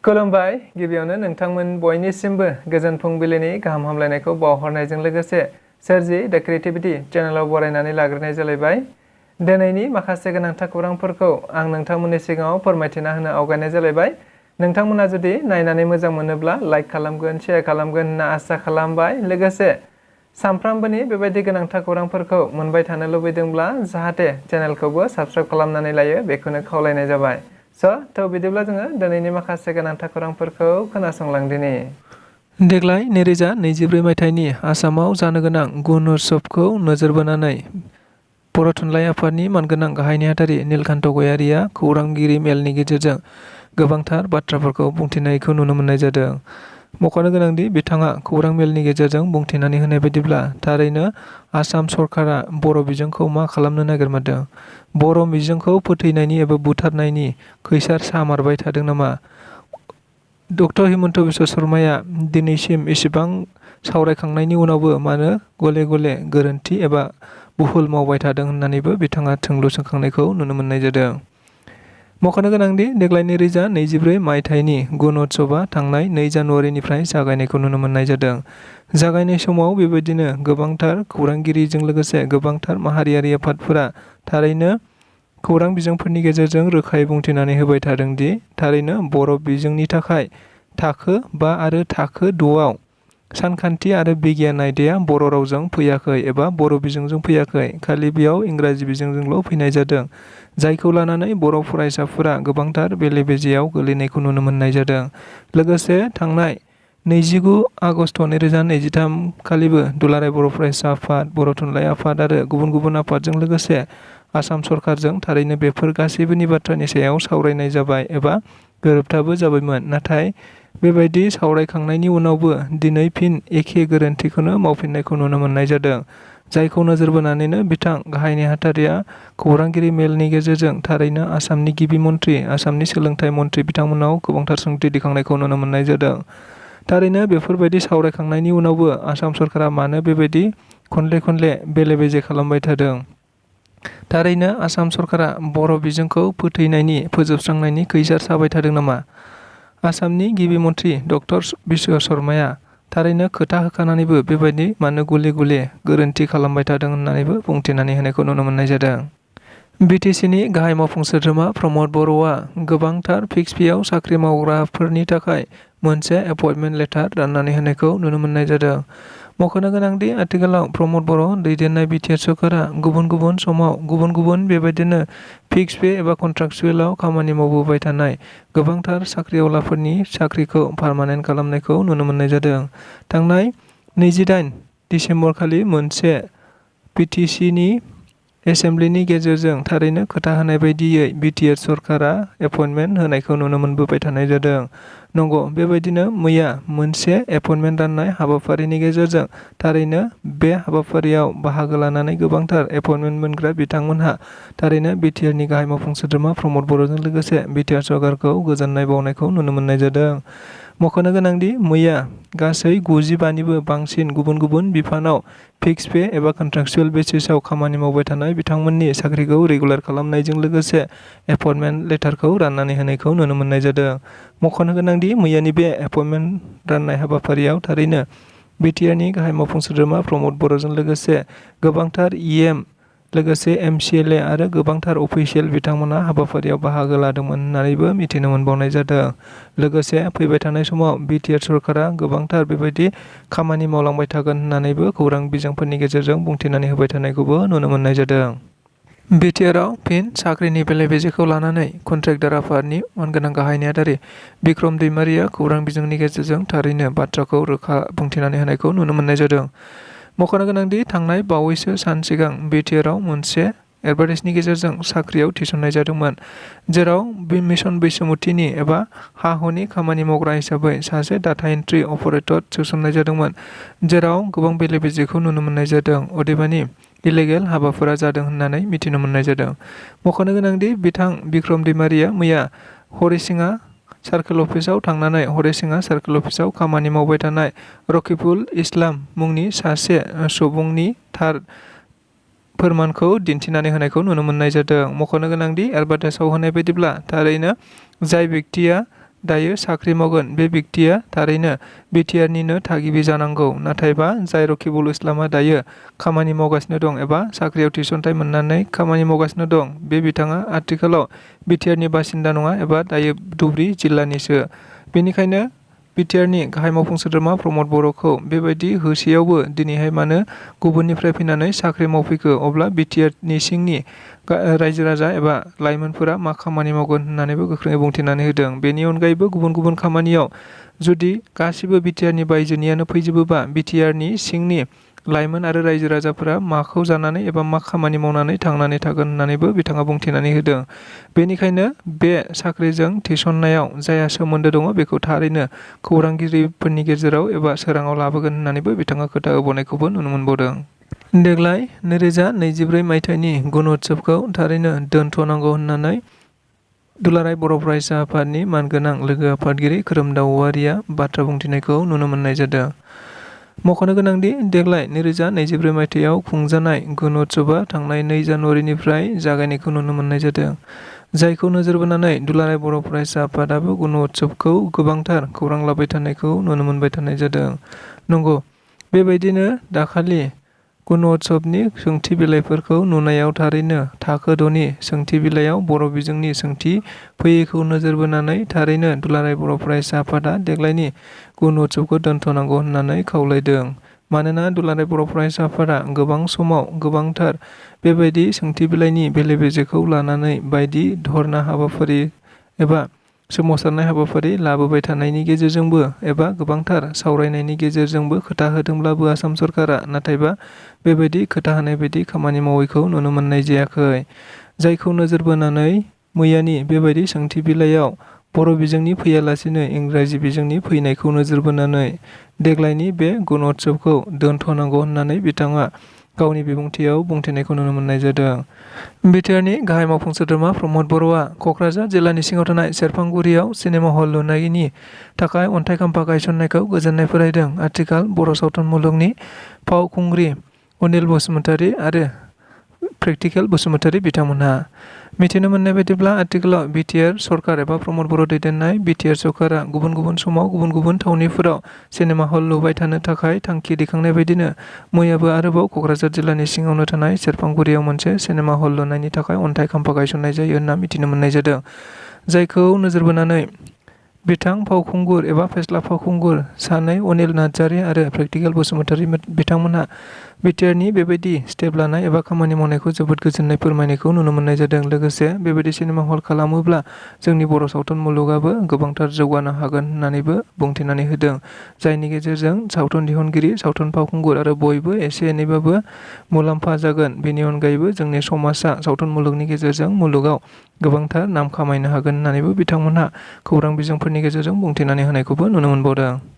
खुलुमबाय गिबियावनो नोंथांमोन बयनिसिमबो गोजोन फुंबिलिनि गाहाम हामलायनायखौ बावहरनायजों लोगोसे सोरजि द क्रिएटिविटी चेनेलाव बरायनानै लाग्रोनाय जालायबाय। दिनैनि माखासे गोनांथार खौरांफोरखौ आं नोंथांमोननि सिगाङाव फोरमायथिना होनो आवगायनाय जालायबाय। नोंथांमोना जुदि नायनानै मोजां मोनोब्ला लाइक खालामगोन, शेयार खालामगोन होनना आसा खालामबाय। लोगोसे सानफ्रामबोनि बेबायदि गोनांथार खौरांफोरखौ मोनबाय थानो लुबैदोंब्ला जाहाथे चेनेलखौबो साबस्क्राइब खालामनानै लायो बेखौनो खावलायनाय जाबाय। थ' बिदिब्ला जोङो दिनैनि माखासे गोनांथार खौरांफोरखौ खोनासंलांदिनि। देग्लाय 2024 मायथाइनि आसामाव जानो गोनां गुन उत्सबखौ नोजोर बोनानै बर' थुनलाइ आफादनि मानगोनां गाहाय नेहाथारि नीलकान्त गयारिया खौरांगिरि मेलनि गेजेरजों गोबांथार बाथ्राफोरखौ बुंथिनायखौ नुनो मोननाय जादों। मख'नो गोनांदि बिथाङा खौरां मेलनि गेजेरजों बुंथिनानै होनाय बायदिब्ला थारैनो आसाम सरकारा बर' बिजोंखौ मा खालामनो नागिरमारदों? बर' बिजोंखौ फोथैनायनि एबा बुथारनायनि खैसार सामारबाय थादों नामा? डक्टर हिमन्त बिश्व शर्माया दिनैसिम इसेबां सावरायखांनायनि उनावबो मानो गले गले गोरोन्थि एबा बुहुल मावबाय थादों होननानैबो बिथाङा सोंलु सोंखांनायखौ नुनो मोननाय जादों। मख'नो गोनांदि देग्लाय 2024 मायथाइनि गुन उत्सबा थांनाय 2 जानुवारिनिफ्राय जागायनायखौ नुनो मोननाय जादों। जागायनाय समाव बेबायदिनो गोबांथार खौरांगिरिजों लोगोसे गोबांथार माहारियारि आफादफोरा थारैनो खौरां बिजोंफोरनि गेजेरजों रोखायै बुंथिनानै होबाय थादों दि थारैनो बर' बिजोंनि थाखाय थाखो 5 आरो थाखो 6आव सानखान्थि आरो बिगियान आयदाया बर' रावजों फैयाखै एबा बर' बिजोंजों फैयाखै, खालि बेयाव इंराजि बिजोंजोंल' फैनाय जादों। जायखौ लानानै बर' फरायसाफोरा गोबांथार बेले बेजेयाव गोलैनायखौ नुनो मोननाय जादों। लोगोसे थांनाय 29 आगस्ट 2023 खालिबो दुलाराय बर' फरायसा आफाद, बर' थुनलाइ आफाद आरो गुबुन गुबुन आफादजों लोगोसे आसाम सरकारजों थारैनो बेफोर गासैबोनि बाथ्रानि सायाव सावरायनाय जाबाय एबा गोरोबथाबो जाबायमोन। नाथाय बेबायदि सावरायखांनायनि उनावबो दिनै फिन एखे गोरोन्थिखौनो मावफिननायखौ नुनो मोननाय जादों। जायखौ नोजोर बोनानैनो बिथां गाहाय नेहाथारिया खौरांगिरि मेलनि गेजेरजों थारैनो आसामनि गिबि मन्थ्रि, आसामनि सोलोंथाइ मन्थ्रि बिथांमोनाव गोबांथार सोंथि दिखांनायखौ नुनो मोननाय जादों। थारैनो बेफोरबायदि सावरायखांनायनि उनावबो आसाम सरकारा मानो बेबायदि खनले खनले बेले बेजे खालामबाय थादों? थारैनो आसाम सरकारा बर' बिजोंखौ फोथैनायनि, फोजोबस्रांनायनि खैसार साबाय थादों नामा? आसामनि गिबि मन्थ्रि डक्टर बिश्व शर्माया थारैनो खोथा होखानानैबो बेबायदि मानो गले गले गोरोन्थि खालामबाय थादों होननानैबो बुंथिनानै होनायखौ नुनो मोननाय जादों। बिटिसिनि गाहाय मावफुं सोद्रोमा प्रमद बर'आ गोबांथार फिक्स पेआव साख्रि मावग्राफोरनि थाखाय मोनसे एपइन्टमेन्ट लेटार राननानै होनायखौ नुनो मोननाय जादों। मख'नो गोनांदि आथिखालाव प्रमद बर' दैदेननाय बिटिआर सरकारा गुबुन गुबुन समाव गुबुन गुबुन बेबायदिनो फिक्स पे एबा कन्ट्राक्चुएलाव खामानि मावबोबाय थानाय गोबांथार साख्रिआवलाफोरनि साख्रिखौ पारमानेन्ट खालामनायखौ नुनो मोननाय जादों। थांनाय 28 दिसेम्बर खालि मोनसे बिटिसिनि एसेमब्लिनि गेजेरजों थारैनो खोथा होनाय बायदियै बिटिआर सरकारा एपइन्टमेन्ट होनायखौ नुनो मोनबोबाय थानाय जादों। नंगौ, बेबायदिनो मैया मोनसे एपइन्टमेन्ट राननाय हाबाफारिनि गेजेरजों थारैनो बे हाबाफारियाव बाहागो लानानै गोबांथार एपइन्टमेन्ट मोनग्रा बिथांमोनहा थारैनो बिटिआरनि गाहाय मावफुं सोद्रोमा प्रमद बर'जों लोगोसे बिटिआर सरकारखौ गोजोननाय बावनायखौ नुनो मोननाय जादों। मख'नो गोनांदि मैया गासै 95निबो बांसिन गुबुन गुबुन बिफानाव फिक्स पे एबा कन्ट्राक्चुएल बेसिसआव खामानि मावबाय थानाय बिथांमोननि साख्रिखौ रेगुलार खालामनायजों लोगोसे एपइन्टमेन्ट लेटारखौ राननानै होनायखौ नुनो मोननाय जादों। मख'नो गोनांदि मैयानि बे एपइन्टमेन्ट राननाय हाबाफारियाव थारैनो बिटिआरनि गाहाय मावफुं सोद्रोमा प्रमद बर'जों लोगोसे गोबांथार इएम, लोगोसे एमसिएलए आरो गोबांथार अफिसियेल बिथांमोना हाबाफारियाव बाहागो लादोंमोन होननानैबो मिथिनो मोनबावनाय जादों। लोगोसे फैबाय थानाय समाव बिटिआर सरकारा गोबांथार बेबायदि खामानि मावलांबाय थागोन होननानैबो खौरां बिजोंफोरनि गेजेरजों बुंथिनानै होबाय थानायखौबो नुनो मोननाय जादों। बिटिआरआव फिन साख्रिनि बेले बेजेखौ लानानै कन्ट्रेक्टर आफादनि मानगोनां गाहाय नेहाथारि बिक्रम दैमारिया खौरां बिजोंनि गेजेरजों थारैनो बाथ्राखौ रोखा बुंथिनानै होनायखौ नुनो मोननाय जादों। मख'नो गोनांदि थांनाय बावैसो सान सिगां बिटिआरआव मोनसे एडभार्टाइजनि गेजेरजों साख्रियाव थिसननाय जादोंमोन, जेराव मिशन बैसोमुथिनि एबा हा-हुनि खामानि मावग्रा हिसाबै सासे डाटा एन्ट्रि अपारेटर सोसननाय जादोंमोन, जेराव गोबां बेले बेजेखौ नुनो मोननाय जादों। अदेबानि इलिगेल हाबाफोरा जादों होननानै मिथिनो मोननाय जादों। मख'नो गोनांदि बिथां बिक्रम दैमारिया मैया हरिसिङा सार्कोल अफिसाव थांनानै हरिसिङा सार्कोल अफिसाव खामानि मावबाय थानाय रकिबुल इस्लाम मुंनि सासे सुबुंनि थार फोरमानखौ दिन्थिनानै होनायखौ नुनो मोननाय जादों। मख'नो गोनांदि एडभार्टाइजआव होनाय बायदिब्ला थारैनो जाय बेक्तिया दायो साख्रि मावगोन बे व्यक्तिया थारैनो बिटिआरनिनो थागिबि जानांगौ, नाथायबा जाय रकिबुल इस्लामआ दायो खामानि मावगासिनो दं एबा साख्रियाव थिसनथाइ मोननानै खामानि मावगासिनो दं, बे बिथाङा आथिखालाव बिटिआरनि बासिन्दा नङा एबा दायो धुबरी जिल्लानिसो। बेनिखायनो बिटिआरनि गाहाय मावफुं सोद्रोमा प्रमद बर'खौ बेबायदि होसेयावबो दिनैहाय मानो गुबुननिफ्राय फैनानै साख्रि मावफैखो, अब्ला बिटिआरनि सिंनि रायजो राजा एबा लाइमोनफोरा मा खामानि मावगोन होननानैबो गोख्रोङै बुंथिनानै होदों। बेनि अनगायैबो गुबुन गुबुन खामानियाव जुदि गासिबो बिटिआरनि बायजोनियानो फैजोबोबा बिटिआरनि सिंनि लाइमोन आरो रायजो राजाफोरा माखौ जानानै एबा मा खामानि मावनानै थांनानै थागोन होननानैबो बिथाङा बुंथिनानै होदों। बेनिखायनो बे साख्रिजों थिसननायाव जायहा सोमोन्दो दङ बेखौ थारैनो खौरांगिरिफोरनि गेजेराव एबा सोराङाव लाबोगोन होननानैबो बिथाङा खोथा होबावनायखौबो नुनो मोनबावदों। देग्लाय 2024 मायथाइनि गुणउत्सबखौ थारैनो दोनथ'नांगौ होननानै दुलाराय बर' फरायसा आफादनि मानगोनां लोगो आफादगिरि खोरोमदाव औवारिया बाथ्रा बुंथिनायखौ नुनो मोननाय जादों। मख'नो गोनांदि देग्लाय 2024 मायथाइयाव खुंजानाय गुणउत्सबआ थांनाय 2 जानुवारिनिफ्राय जागायनायखौ नुनो मोननाय जादों। जायखौ नोजोर बोनानै दुलाराय बर' फरायसा आफादाबो गुणउत्सबखौ गोबांथार खौरां लाबाय थानायखौ नुनो मोनबाय थानाय जादों। नंगौ, बेबायदिनो दाखालि गुणउत्सबनि सोंथि बिलाइफोरखौ नुनायाव थारैनो थाखो 6नि सोंथि बिलाइयाव बर' बिजोंनि सोंथि फैयैखौ नोजोर बोनानै थारैनो दुलाराय बर' फरायसा आफादा देग्लायनि गुणउत्सबखौ दोनथ'नांगौ होननानै खावलायदों। मानोना दुलाराय बर' फरायसा आफादा गोबां समाव गोबांथार बेबायदि सोंथि बिलाइनि बेले बेजेखौ लानानै बायदि धरना हाबाफारि एबा सोमावसारनाय हाबाफारि लाबोबाय थानायनि गेजेरजोंबो एबा गोबांथार सावरायनायनि गेजेरजोंबो खोथा होदोंब्लाबो आसाम सरकारा नाथायबा बेबायदि खोथा होनाय बायदि खामानि मावैखौ नुनो मोननाय जायाखै। जायखौ नोजोर बोनानै मैयानि बेबायदि सोंथि बिलाइयाव बर' बिजोंनि फैयालासिनो इंराजि बिजोंनि फैनायखौ नोजोर बोनानै देग्लायनि बे गुणउत्सबखौ दोनथ'नांगौ होननानै बिथाङा गावनि बिबुंथियाव बुंथिनायखौ नुनो मोननाय जादों। बिटिआरनि गाहाय मावफुं सोद्रोमा प्रमद बर'आ क'क्राझार जिल्लानि सिङाव थानाय सेरफांगुरियाव सिनेमा हल लुनायनि थाखाय अन्थाइ खाम्फा गायसननायखौ गोजोननाय फोरमायदों। आथिखाल बर' सावथुन मुलुगनि फावखुंग्रि अनिल बसुमतारी आरो प्रेक्टिकेल बसुमतारी बिथांमोनहा। मिथिनो मोननाय बायदिब्ला आथिखालाव बिटिआर सरकार एबा प्रमद बर' दैदेननाय बिटिआर सरकारा गुबुन गुबुन समाव गुबुन गुबुन थावनिफोराव सिनेमा हल लुबाय थानो थाखाय थांखि दैखांनाय बायदिनो मैयाबो आरोबाव क'क्राझार जिल्लानि सिङावनो थानाय सेरफांगुरियाव मोनसे सिनेमा हल लुनायनि थाखाय अन्थाइ खाम्फा गायसननाय जायो होनना मिथिनो मोननाय जादों। जायखौ नोजोर बोनानै बिथां फावखुंगुर एबा फेस्ला फावखुंगुर सानै अनिल नार्जारी आरो प्रेक्टिकेल बसुमतारी बिथांमोनहा बिटिआरनि बेबायदि स्टेप लानाय एबा खामानि मावनायखौ जोबोद गोजोननाय फोरमायनायखौ नुनो मोननाय जादों। लोगोसे बेबायदि सिनेमा हल खालामोब्ला जोंनि बर' सावथुन मुलुगाबो गोबांथार जौगानो हागोन होननानैबो बुंथिनानै होदों। जायनि गेजेरजों सावथुन दिहुनगिरि, सावथुन फावखुंगुर आरो बयबो एसे एनैबाबो मुलाम्फा जागोन। बेनि अनगायैबो जोंनि समाजा सावथुन मुलुगनि गेजेरजों मुलुगाव गोबांथार नाम खामायनो हागोन होननानैबो बिथांमोनहा खौरां बिजोंफोरनि गेजेरजों बुंथिनानै होनायखौबो नुनो मोनबावदों।